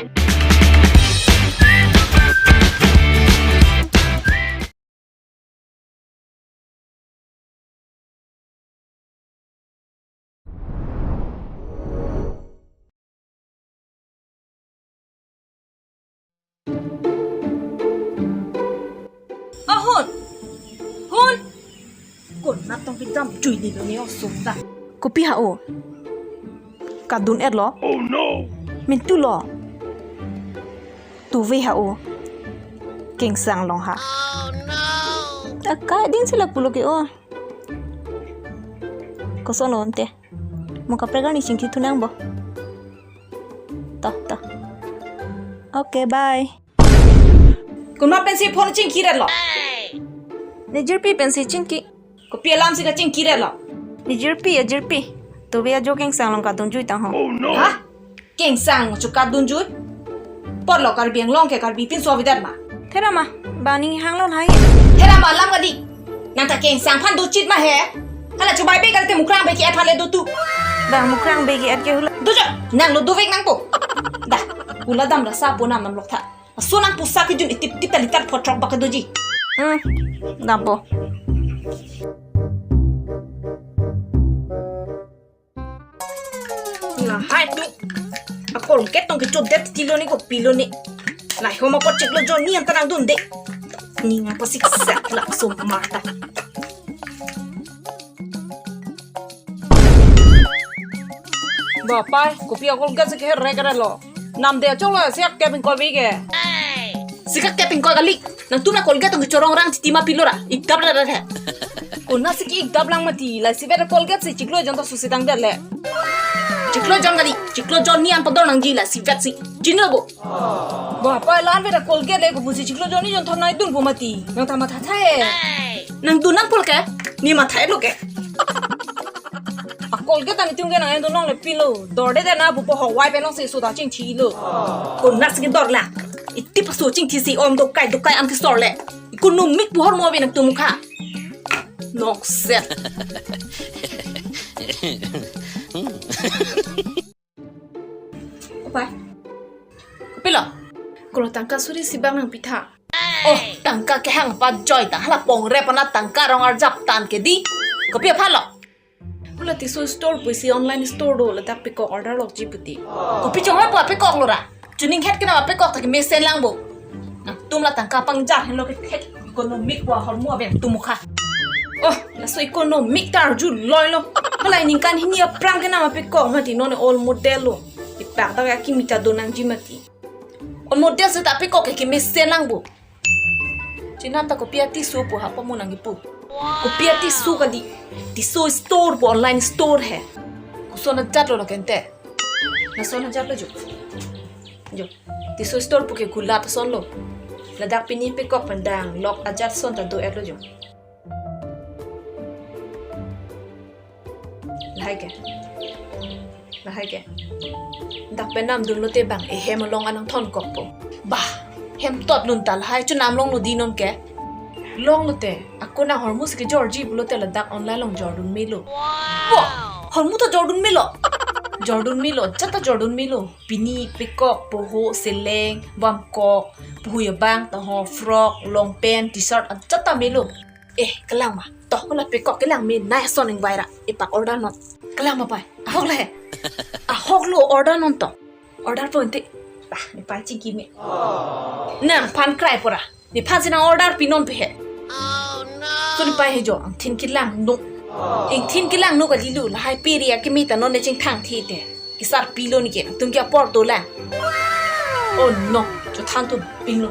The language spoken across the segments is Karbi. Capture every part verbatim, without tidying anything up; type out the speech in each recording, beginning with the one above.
Ahun! Hun! Konat tong kedam jui di lo ne osuk ta. Kopi ha o? Kadun-et lo? Oh no! Mintu lo? Tuve ha o? Kengsang along ha. Oh no! Akai din sila pulo ke o. Koson onte. Mo kaprek arni chingki thunang bo. To, to. Okay, bye. Konat pensi phone chingki ret lo? Ne jirpi pensi chingki. Kopi alam si kachingki ret lo? Ne jirpi, ajirpi. Tuve ajo kengsang along kadun jui tang ho. Oh no! Ha? Kengsang chu kadun jui? Apotlo Karbi Anglong ke Karbi pinso avedet ma? Thera ma, bang ning hang lo hai. Thera ma alam kadi. Nang ta kengsang aphan dochit ma he. Hala chubai be kali te mukrang be ke-et hale dotu. Bang mukrang be ke-et ke hula. Dojo, nang lo dovek nangpo. Da, hula dam rasa po nam nam lok tha. Aso nang pusa kejun itip tip ta litar photrok bak doji. Hmm, dampo. Lahai tu. A Colgate tong kechodet ti lo ne, kopi lo ne. Lahai homa apot chiklo jon ni an ta nangdunde. Ning apot siksak laso mar ta. Bapai, kopi a Colgate si keherek ret lo. Namde achok lo, si akep ingkoi bi ke. Si akep ingkoi kali. Nangtum la Colgate tong kechorong rang titi ma pilo ra. Ikdap ra ra he. Konat si ke-ikdap lang mati, la isivet Colgate si chiklo jon ta susi tangdet le. Chiklo jon kali, chiklo jon ni an pador nangji la isivet si. Chini lo bo. Bapai, la-an vet Colgate le kopusi chiklo jon ni jon thom nangdunpo mati. Nang ta matha tha he. Nangdun nangpo ke? Ne matha lo ke. A Colgate ta netum ke nangdun longle pilo. Dorde de na bupo ho wai pen long si suda chingthi lo. Konat si kedor la. Itip aso chingthi si om dokai dokai an kesor le. Economic pu ahormu ave nangtum mukha. Nokset. Opai. Kopilo? Kolo tangka suri si bang nangpi tha. Oh, tangka kehang pa joi ta. Hala pongre pana tangka rong arjap tan ke di. Kopi aphan lo? Hula Tisso store pusi online store do, ladak pekok order lokji puti. Kopi chonghoi po pekok lo ra. Chuning het kena pekok ta kemesen lang bo. Nangtum la tangka pangjar henlo ke thek economic pu ahormu ave nangtum mukha. Oh, laso economic ta arjuloi lo. Hala ningkan hini aphrang kena pekok mati non old model lo. Ipak ta akimi ta do nangji mati. Old model seta pekok ke kemesen lang bo. Chinam ta kopi a Tisso pu ha pamu nangji pu. Kopi a Tisso kali. Tisso store pu online store he. Koson ajat lo la kente. Lason ajat lo jo. Jo. Tisso store pu ke kulat ason lo. Ladak pini pekok pen dang lok ajat ason ta do-et lo jo. Lahai ke. Lahai ke. Dak pen namdun lote bang ehem along anang thon kokpo. Bah, hem tot lun ta lahai chu nam longlo di non ke. Longlote, ako nang hormu si kejorji pulote ladak online along jordun melo. Bo, hormu ta jordun melo. Jordun melo, ajat ta jordun melo. Pini pekok, poho, seleng, bamkok, poho abang, taho, frock, long pant, t-shirt, ajat ta melo. Eh, kelang ma. Toh, hula pekok kelang me nai ason ingvai ra. Ipak order non. Kelang ma pai. Ahok le. Ahok lo order non to. Order po ente. Bah, ne pai chingki me. Nangphan krai pora. Nephan si nang order pi non pe he. So ne pai he jo, angthin kelang no. Angthin kelang no kali lo, lahai peri akimi ta non ne chingthang thi te. Kesarpi lo ne ke, tum ke apor dolang. Oh no, chothan tu ping lo.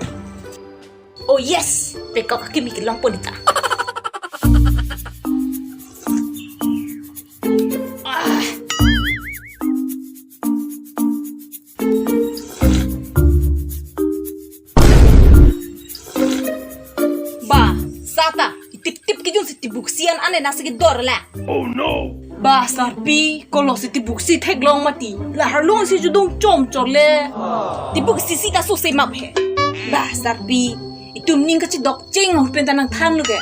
Oh yes, pekok akimi kelongpo ne ta. Ah. Bah, sata, itip tip kejun si tibuksi an ane nasi kedor la. Oh no. Bah, sarpi, kolo si tibuksi theklong mati. La harlong si judong chom chole. Tibuksi sita so semap he. Bah, sarpi, itum ning kachidok cheng pen ta nangthan lo ke.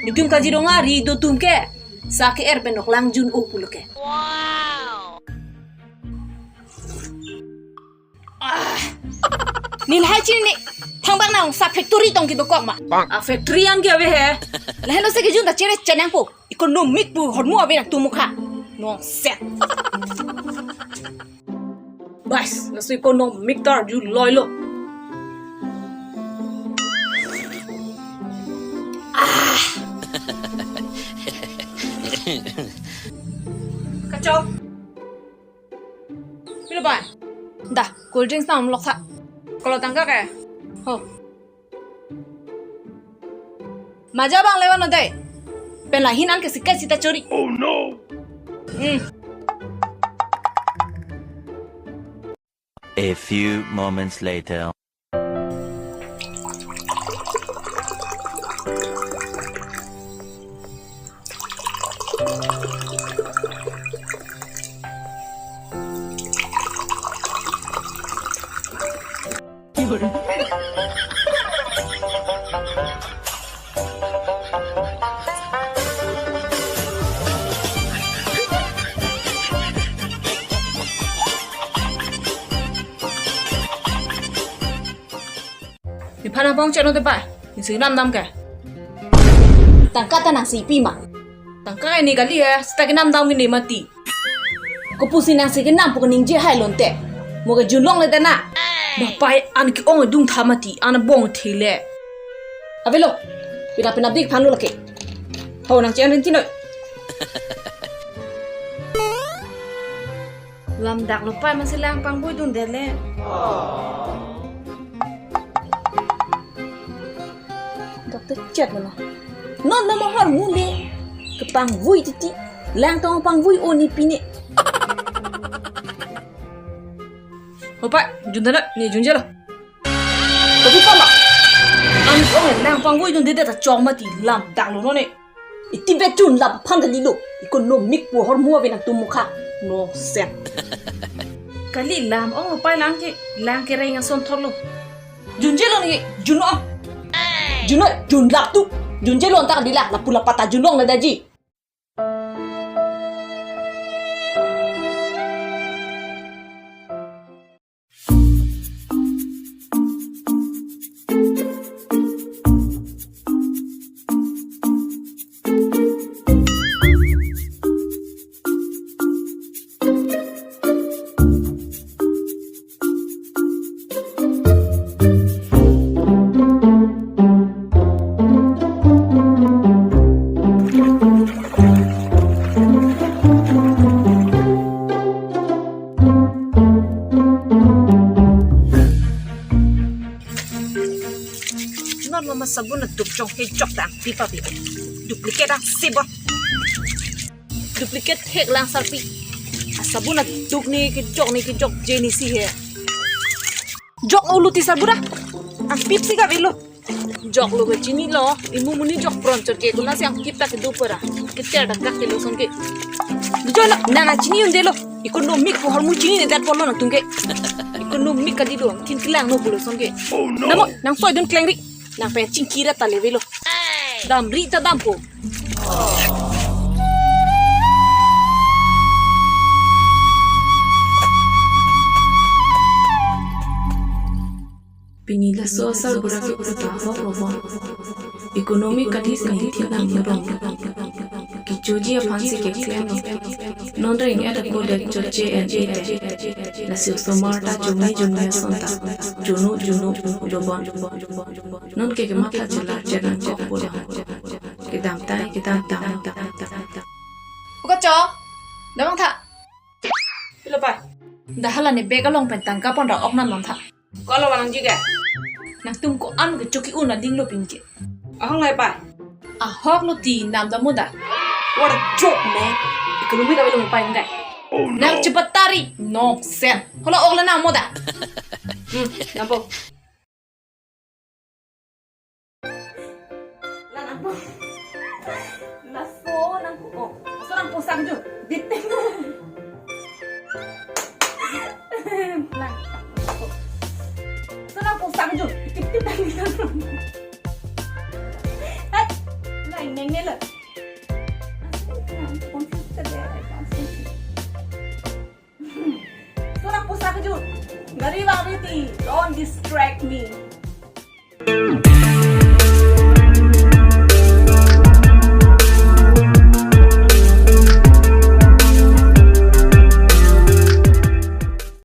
Itum kajirong ari do tum ke. Sa ke-er pen noklang jun o pulo ke. Wow. Ah, Neli lahai chinine, thangbak nang sa factory tong kedokok ma. A factory an ke ave he. Lahelo si kejun ta chere chenangpo. Economic pu ahormu ave nangtum mukha. Nonsense. Bas, laso economic ta arjuloilo. Ah. Kachok. Pilo bai? Da, cold drinks nang lok tha. Kolo tangka ke? Ho. Maja abang le vannon dei. Pen lahin an ke sikai sita chori. Oh no! Hmm. A few moments later. Nephan abang chano te bai. Nesi namdam ke? Tangka ta nangsi pi ma? Tangka ke ne kali he, seta kenamdam ke ne mati. Kopusi nangsi kenam pu keningje hai lonte. Mo ke junlongle ta na. Bapai an ke-ong dung tha mati, an bong thele. Avelo. Pina pina dik phan lo lake. Ho nang chen rin chinoi. Lam dak lo pai masi lang pangvui dunde le. Doktor chet lo. Non lo mohor mule. Kepangvui titi. Lang tong pangvui o ne pine. Opa, jun dana, ne junje lo. Kopi pama. An ong lang pangvui dunde ta chong mati lam dak lo non ne. Iti bet junlap aphan kalilo. Economic pu ahormu ave nangtum mukha. Nonsense. Kali lam ong lo pai lang ke, lang ke reng ason thorlo. Junje lo ne, jun ong. Jun ong, junlap tu. Junje lo anta kali la, lapu lapu ta junlongle daji. Non mama sabun aduk chong kejok ta angpip api. Duplicate angsebo. Duplicate hek lang sarpi. Asabun aduk ne kejok ne kejokje ne si he. Jok ulu ti sabun a. Angpip si kavelo. Joklo ke chinilo. Imu muni jok pron chot ke kuna si angpip ta kedo pora. Keter dak kak ke lo son ke. Dijoi lo, nang a chini undelo. Economic pu ahormu chinine det polo nangtum ke. Economic kali do, thin kelang no pulo son ke. Oh no. Namo, nang soi dun klengri. Nang pen chingki ra ta le avelo. Damri ta dampo. Pini laso asarbura ke uta ahok lo bon. Economic kali si ne thik nang rong. Kechoji aphan si keklem lo. Non reng-et ako det chotje en-e te. Lasi osomar ta jumni jumni ason ta. Junu junu lo bon. Non ke kematha chelar chenang kok pulo. Kedam tai, kedam tai. Oka cho. Damang tha. Pilo pai. Dah hala ne bag along pen tangka pon ra ok nan non tha. Ko lo vanangji ke? Nangtum ko-an ke choki un ading lo pin ke. Ahong lai pai. Ahok lo ti nam da mo da. What a joke, man. Economic kavelo pai ngai. Oh, no. Nang chepat tari. Nonsense. Hala ok la nam mo da. Hmm, nampo. Lang nangpo. Laso nangpo. Oh, laso nangpo sang ju. Dit. Lang. Laso nangpo sang ju. Tip tip lang. Hat. Lang neng ne lo. Confused ka de. Laso nangpo sang ju. Gari ba beti. Lo me.